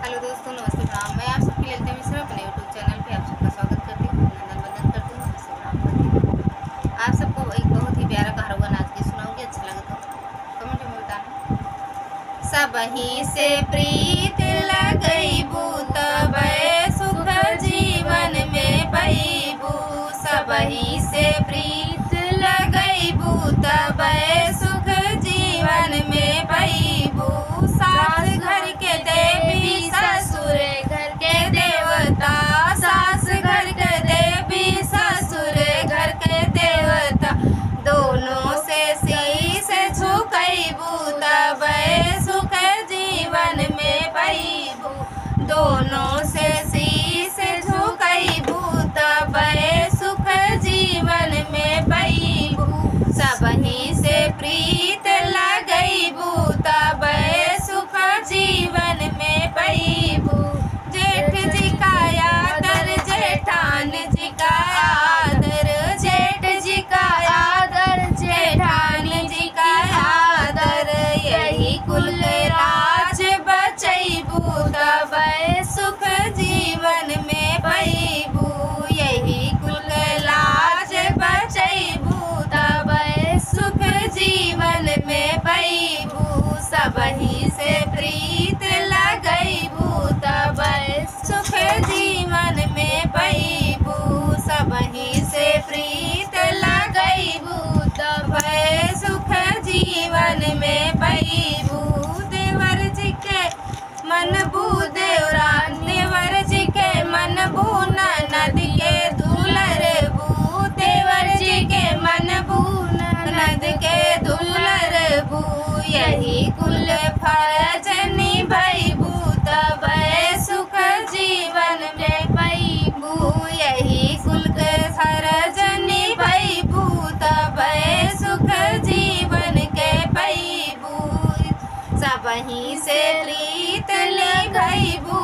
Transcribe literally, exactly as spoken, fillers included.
हेलो दोस्तों, नमस्ते, प्रणाम। मैं आप सबकी ललिता मिश्रा अपने YouTube चैनल पे आप सबका स्वागत करती हूँ, अभिनंदन वंदन करती हूँ, नमस्ते, प्रणाम करती हूँ। आप सबको एक बहुत ही प्यारा कहरवा नाच के सुनाऊंगी, अच्छा लगे तो कमेंट में बताना। सबही से प्रीत लगैबू तबै सुख जीवन में पैबू, सबही से प्रीत लगैबू तबै सुख जीवन में पैबू। सास घर के देवी ससुर घर के देवता, सास घर के देवी ससुर घर के देवता, दोनों से शीश झुकैबू तबै सुख जीवन में पैबू, दोनों से शीश झुकैबू तबै सुख जीवन में पैबू। सबही से प्रीत लगैबू तबै सुख जीवन में पैबू। जेठ जी का आदर, जेठान जी का आदर, जेठ जी का आदर, जेठान जी का आदर। यही कुल राज बचैबू तबै सुख जीवन में पैबू, यही कुल लाज बचैबू तबै सुख जीवन में पैबू। सबही से प्रीत लगैबू तबै सुख जीवन में पैबू, सबही से प्रीत लगैबू तबै सुख जीवन में पैबू। देवर जी के मनबू देवरान, देवर जी के मनबू ननद के दुलरबू, देवर जी के मनबू ननद के दुलरबू। यही कुल फरज निभैबू तबै सुख जीवन में पैबू, यही कुल के फरज निभैबू तबै सुख जीवन के पैबू। सबही से प्रीत निभैबू